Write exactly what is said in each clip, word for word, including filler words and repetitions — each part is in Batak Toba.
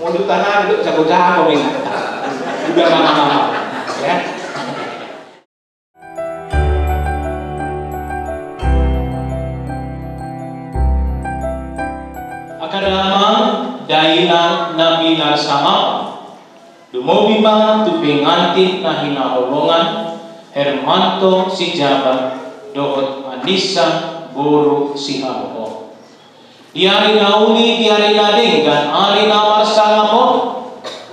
Ponduk tanah duduk jago-jago, men. Udah mama-mama. Ya. Angka damang dainang na pinarsangapan. Lumobi ma tu pengantin na hinaholongan, Hermanto Sijabat dohot Anissa boru Sihaloon. Di ari na uli, di ari na denggan, ari na marsangap on,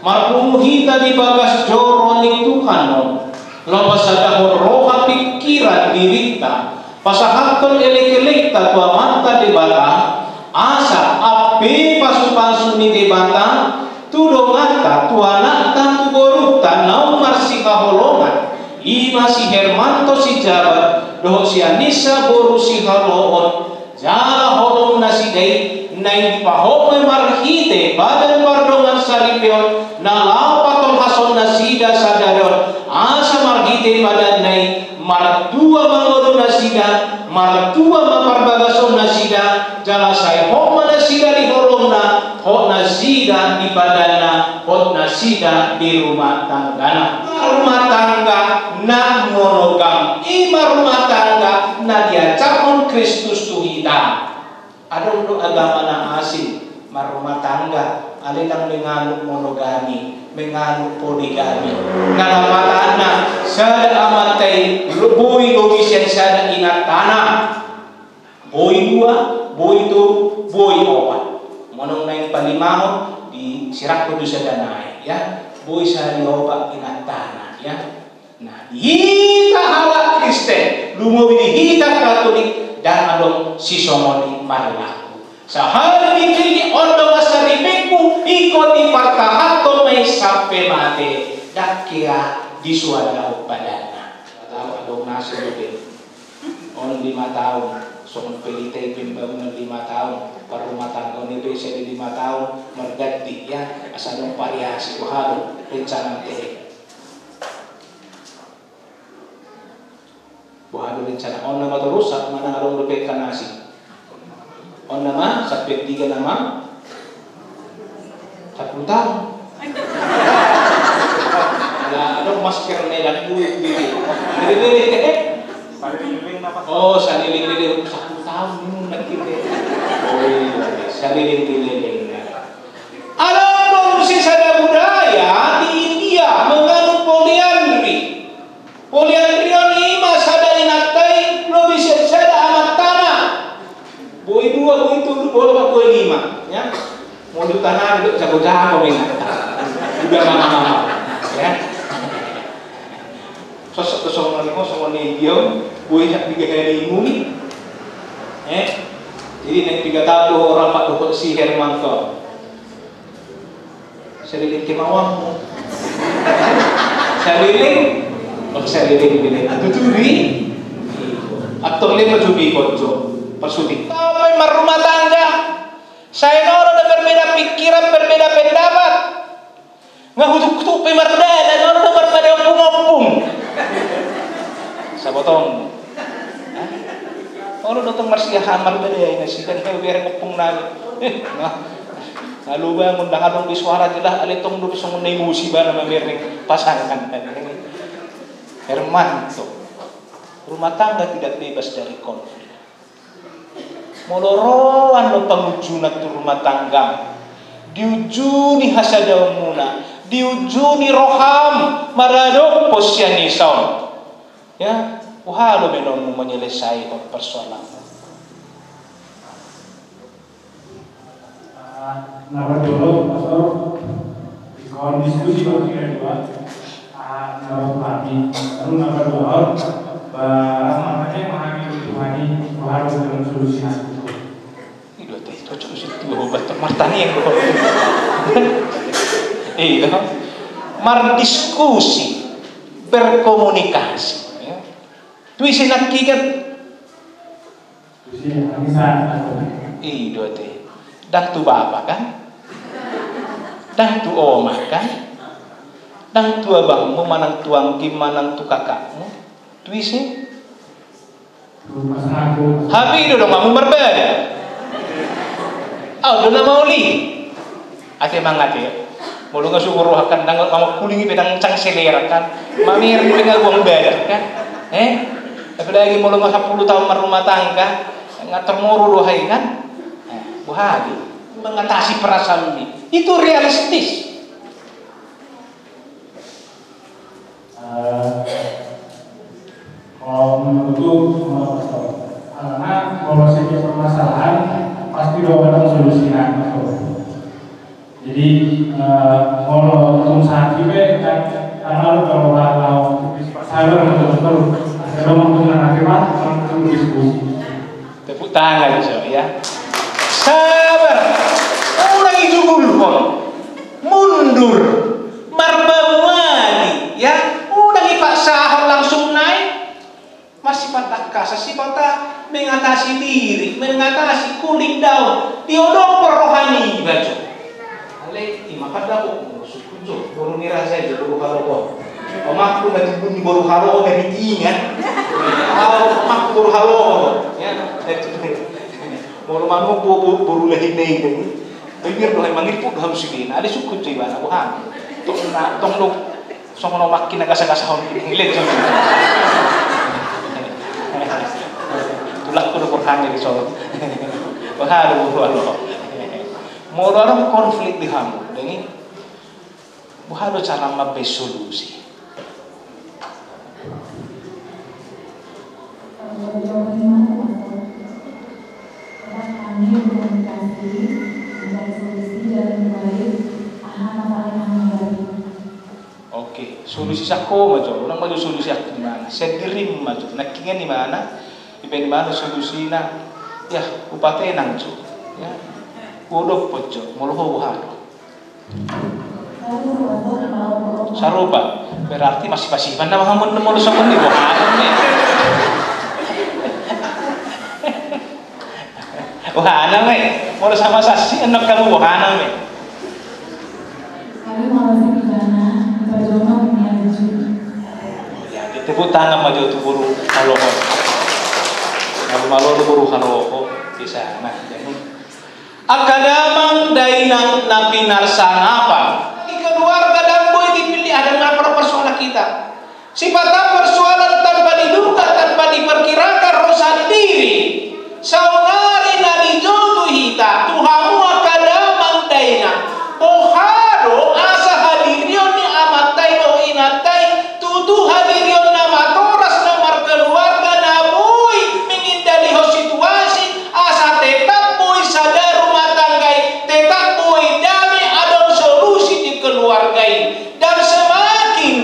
marpungu hita di bagas joro ni Tuhan on, laho pasadahon roha pingkiran dirinta, pasahathon elek-elekta tu Amanta Debata, asa ampe pasu-pasu ni Debata tu donganta, tu anakta, tu borunta naung marsihaholongan, i ma si Hermanto Sijabat dohot si Anissa boru Sihaloon, jala holong nasida i naeng dipahomai marhite badan pardongansaripeon na laho patolhashon nasida sadari on, asa marhite badanna i martua ma ngolu nasida, martua ma parbagason nasida, jala sai hot ma nasida di holongna, hot nasida di badanna, hot nasida di rumah tanggana. Rumah tangga na monogam, i ma rumah tangga na diajarhon Kristus tu hita. Adong do agama na asing marrumah tangga, alai ndang menganut monogami, menganut poligami. Na lapatanna, sada amanta i boi lobi sian sada inantana. Boi dua, boi tolu, boi opat. Manang naeng palimahon disirangkon tu sada nai, ya. Boi sahali opat inantana, ya. Nah, di hita halak Kristen, lumobi di hita Katolik, ndang adong sisongon i marlaku. Sahali ditingki on do ma saripengku, ingkon dipartahanhon ma i sampe mate, ndang kira disuadahon badanna. Tahu adong nasa do be. On lima taon, songon pelita i pembangunan lima taon, parrumatanggaon i be sahali lima taon, marganti, ya, asa adong variasi, boha do rencana tehe. Boha do rencana on nama torus, saat mana adong do pekka nasi. On nama, sampe tiga nama, sappulu taon. Ala adong masker na ilang bulu di. Jadi lele, eh? Oh, saleleng lele, sappulu taon, hmm, nanti deh. Oh, iya, saleleng lele. Adong do muse sada budaya di India, menganut poliandri. Poliandri on i ma sada inanta i lobi sian sada amantana. Boi dua, boi tolu, boi opat, boi lima, ya. Molo tanah do jago-jago, men. Udah mama-mama, ya. Sosok tu songon ni, songon ni dia, boi sak tiga hari muli. Eh, jadi naik tiga tahun orang mak dohot si Hermanto. Saleleng kemauanmu. Saleleng, oh, saleleng bilang. Atu tubi. Atau lima tubi konco. Pasuti. Sampai marrumah tangga. Sai nono do berbeda pikiran, berbeda pendapat. Nga hutuk-hutuk pe mardada, nono do marbada ompung-ompung. Sabotong. Hah? Olo do tong marsiaha marbadai nasida, nunga hubereng ompung nami. Eh, nah. Lalu bangun, ndang adong be suara jelas, alai tong do songon na emosi ibana mamereng pasangan. Hermanto, rumah tangga tidak bebas dari konflik. Molo roan do pangunjunan tu rumah tangga, diujuni hasadaonmuna, diujuni roham maradophon si Anissa on. Ya, boha do baenonmu menyelesaikan persoalanmu? Ah, na parjolo, Pastor, ingkon diskusi ma hita dua. Ah, na parjolo, lalu na parjolo, ba, martaniang ma hami tu Tuhan i, boha do solusi na. I do ate, cocok solusi tu obat martaniang do. Iya. Mardiskusi, berkomunikasi, ya. Tu ise nangkiningan? Tu si Anissa. I do ate. Ndang tu bapa kan? Ndang tu oma kan? Ndang tu abangmu, manang tu anggim, manang tu kakakmu. Tu ise? Hape i do donganmu marbada. Ahu do na mauli. Ate mangate. Molo nga subur roha kan, ndang mamangkulingi pe ndang cang selera kan, mamereng pe nga buang badan kan. Eh? Apalagi molo nga sampulu taon marrumah tangga, nga tarmoru do hai kan. Eh, boha do mengatasi perasaan ini? Itu realistis. Eh, kalau menurutku, eh, karena kalau setiap permasalahan pasti do ada solusinya, betul. Jadi, eh, molo tung sahat iba kan, karena kalau, kalau tipis sabar, betul, betul. Ada dong untuk nanti mah, untuk diskusi. Tepuk tangan, so, ya. Sabar. Unang ijugulhon. Mundur. Marbamuati, ya. Unang ipaksahon langsung naeng. Marsipata kas, sipata mengatasi diri, mengatasi cooling down. Diodop roha niba jo. Ale, ima pandapot, sukut jo, boru ni raja jo, boru Haloho. Omakku na timbun ni boru Haloho na di tingan. Au, omakku boru Haloho. Ya, molo manu bo-, bo-, boru lahir na ida ni. Bibir do hai mangirpuk do hamu sidin. Ale sukut jo ibana, boha. Tong na, tong do songon omakki na gasa-gasahon. Ile jo. Tulangku do boru hami di solo. Boha do boru Haloho. Molo adong konflik di hamu, dengki. Boha do cara mambaen solusi? Oke, solusi sako ma jo, unang ma jo solusi ahu di mana? Sendiri ma jo, nangkingan di mana? Ipe di mana solusina? Ya, hupatenang jo. Ya. Huodop jo, molo ho boha do. Sarupa. Berarti masih-masih mana mahamun molo songon i boha nama. Boha nama. Molo sama sasi enak kamu boha nama. Kami mau sih di mana? Berdoa punya lucu. Tepuk tangan ma jo tu boru Haloho. Malu-malu boru Haloho di sana. Jadi, angka damang dainang na pinarsangapan. Di keluarga ndang boi dipilih, ada ngapa persoalan kita. Sipata persoalan tanpa diduga, tanpa diperkirakan, ro sandiri. Saonari na dijou tu hita, tu hamu angka damang dainang. Boha do asa hadirion ni amanta i dohot inanta i, tutu hadirion na matoras na markeluarga na boi mengindalihon situasi, asa tetap boi sada rumah tangga i, tetap boi dame adong solusi di keluarga i. Dan semakin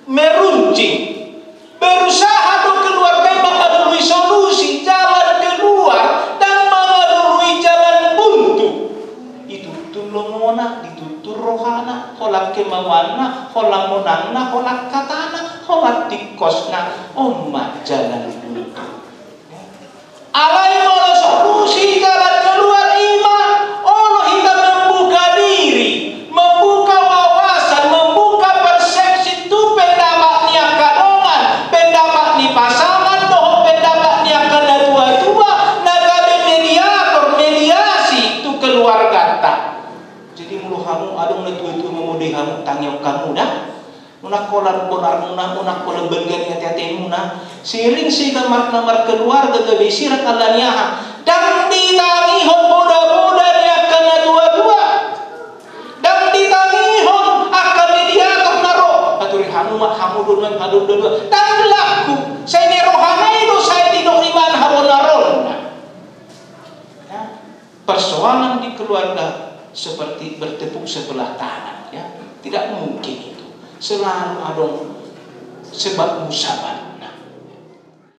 meruncing, berusaha do keluarga i mangalului solusi, jalan keluar, dan mangalului jalan buntu. Ditutur lomona, ditutur rohana, holan kemauanna, holan monangna, holan hatana, holan tingkosna, on ma jalan buntu. Alai molo solusi jalan keluar i ma, olo hita membuka diri, membuka wawasan, membuka persepsi tu pendapat ni angka dongan, pendapat ni pasangan dohot pendapat ni angka na tua-tua, na gabe mediator, mediasi tu keluarganta. Jadi molo hamu adong na tua-tua mamodai hamu, tangihon hamu da. Unang holan bonarmuna, unang holan balga ni ate-atemuna. Sering sega marna markeluarga gabe sirang ala ni aha. Ndang ditangihon poda-poda ni angka na tua-tua. Ndang ditangihon angka mediator na ro. Haturi hamu ma, hamu do nuaeng, hamu do nuaeng. Ndang laku. Sai ni rohana i do, sai didok ibana hamu na ro. Ya. Persoalan di keluarga seperti bertepuk sebelah tangan, ya. Tidak mungkin itu. Selalu adong sebab musabab.